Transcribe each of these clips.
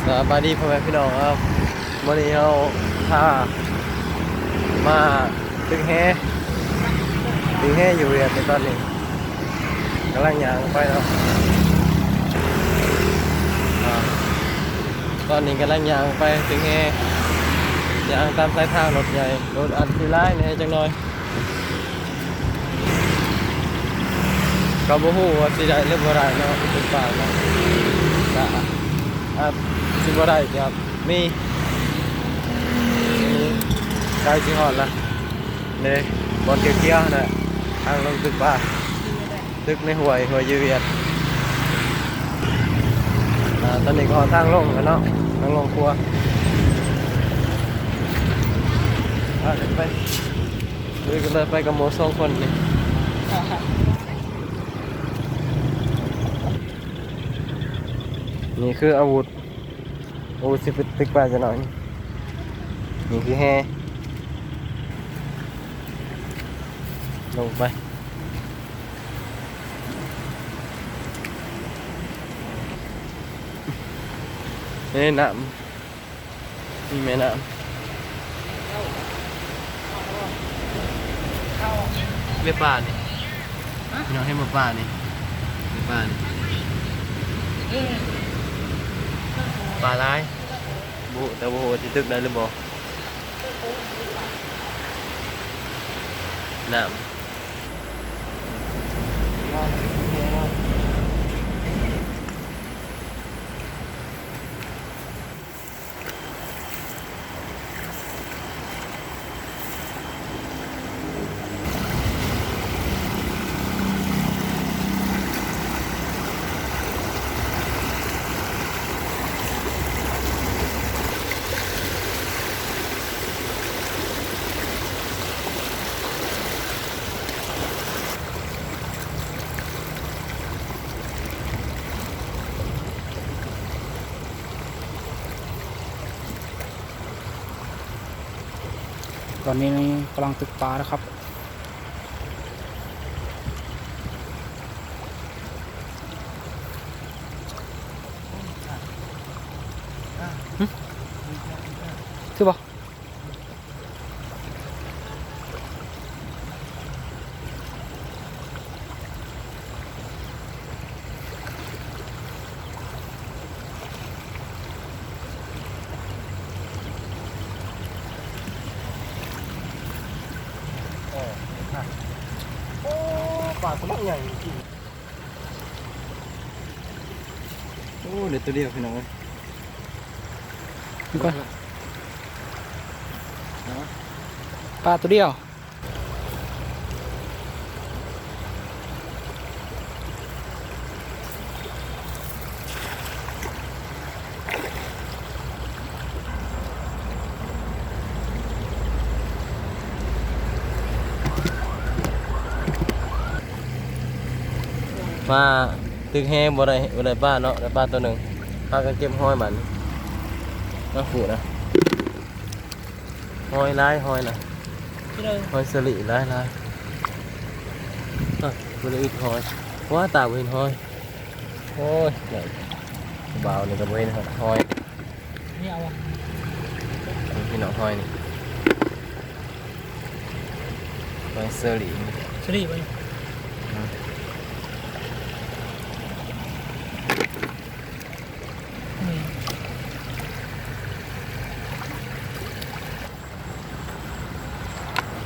ສະບາຍດີພໍ່ແມ່ພີ່ນ້ອງເນາະ ມື້ນີ້ເຮົາພາມາຕຶກແຫ ຕຶກແຫຢູ່ຫວຽດໃນຕອນນີ້ ກຳລັງຍ່າງໄປເນາະ ອາ ຕອນນີ້ກຳລັງຍ່າງໄປຕຶກແຫ ຍ່າງຕາມສາຍທາງລົດໃຫຍ່ ລົດອາດຊິຫຼາຍແດ່ຈັກໜ່ອຍ. ກໍບໍ່ຮູ້ວ່າຊິໄດ້ຫຼືບໍ່ໄດ້ເນາະ ເປັນປາເນາະ ກະອາດຊິບໍ່ໄດ້ກະມີ ໃກ້ຊິຮອດລະເດ້ ບ່ອນຂຽວໆຫັ້ນນະ ທາງລົງຕຶກປາ ຕຶກໃນຫ້ວຍ ຫ້ວຍຢູ່ຫວຽດ ອາ ຕອນນີ້ກໍຮອດທາງລົງແລ້ວເນາະ ທາງລົງຂົວ ພາກັນໄປ. ເລີຍ ກໍເລີຍໄປກັບໝູ່ສອງຄົນນີ້ ນີ້ຄືອາວຸດ ອາວຸດຊິໄປຕຶກປາຈັກໜ່ອຍ ນີ້ຄືແຫ ລົງໄປ ເອີ ນ້ຳ ມີແມ່ນ້ຳ ແມ່ປານີ້ ພີ່ນ້ອງເຫັນບໍ່ປານີ້ ແມ່ປານີ້ ປາຫຼາຍ ບໍ່ຮູ້ ແຕ່ບໍ່ຮູ້ວ່າຊິຕຶກໄດ້ຫຼືບໍ່ ນ້ຳ. ຕອນນີ້ກຳລັງຕຶກປານະຄັບ ຖືບໍ່? ໂອ້ ປາຕົວໃຫຍ່ ໂອ້ ເຫຼືອຕົວດຽວພີ່ນ້ອງເອີຍ ປາຕົວດຽວ. ມາຕຶກແຫບໍ່ໄດ້ ບໍ່ໄດ້ປາເນາະ ໄດ້ປາໂຕໜຶ່ງ ພາກັນເກັບຫອຍບາດນີ້ ມາຂູດນະ. ຫອຍຫຼາຍ ຫອຍນະ ຫອຍສະລິຫຼາຍໆ ເອີ ບໍ່ໄດ້ອຶດຫອຍ ວ່າຕາບໍ່ເຫັນຫອຍ ໂອ້ຍ ບ່າວນີ້ກໍບໍ່ເຫັນຫອຍ ນີ້ເອົາວະ ນີ້ພີ່ນ້ອງ ຫອຍນີ້ ຫອຍສະລິ ສະລິບໍ່ນີ້ ອືມ.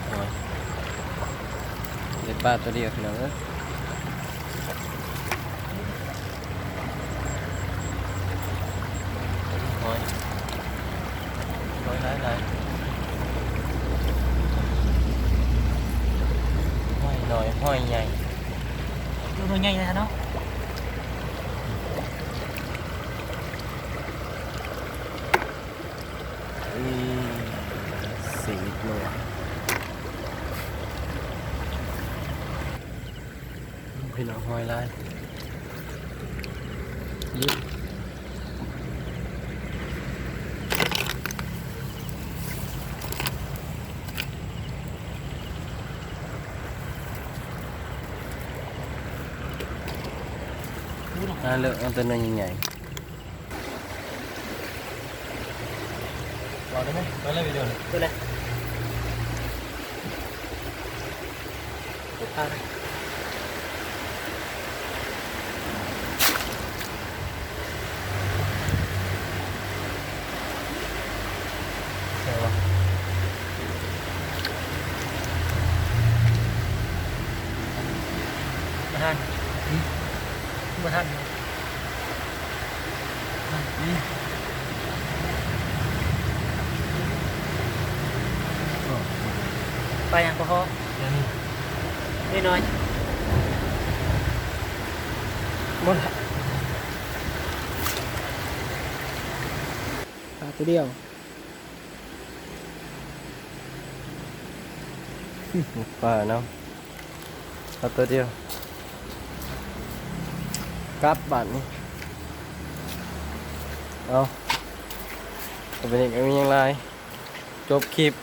ໂອ້ຍ ໄດ້ປາຕົວດຽວພີ່ນ້ອງເອີຍ ຫອຍ ຫອຍຫຼາຍໆ ຫອຍນ້ອຍ ຫອຍໃຫຍ່ ໂຕໃຫຍ່ເລີຍເນາະ. ອືມ ຊີວິດເນາະ ພີ່ນ້ອງ ຫອຍຫຼາຍ ອ່າ ເລືອກເອົາແຕ່ໜ່ວຍໃຫຍ່ໆ. ເອົາໄດ້ໄໝ? ໄປເລີຍວິດີໂອນີ້ ໄປເລີຍ ເຮັດປານະ ໃສ່ວະ ບໍ່ທັນ ບໍ່ທັນ. ປາຫຍັງປາຄໍ ນີ້ນ້ອຍ ບໍ່ ປາຕົວດຽວ ປາເນາະ ເອົາຕົວດຽວ ກັບບາດນີ້ ເອົາ ກໍເປັນອີກ ມີຫຍັງຫຼາຍ ຈົບຄລິບ.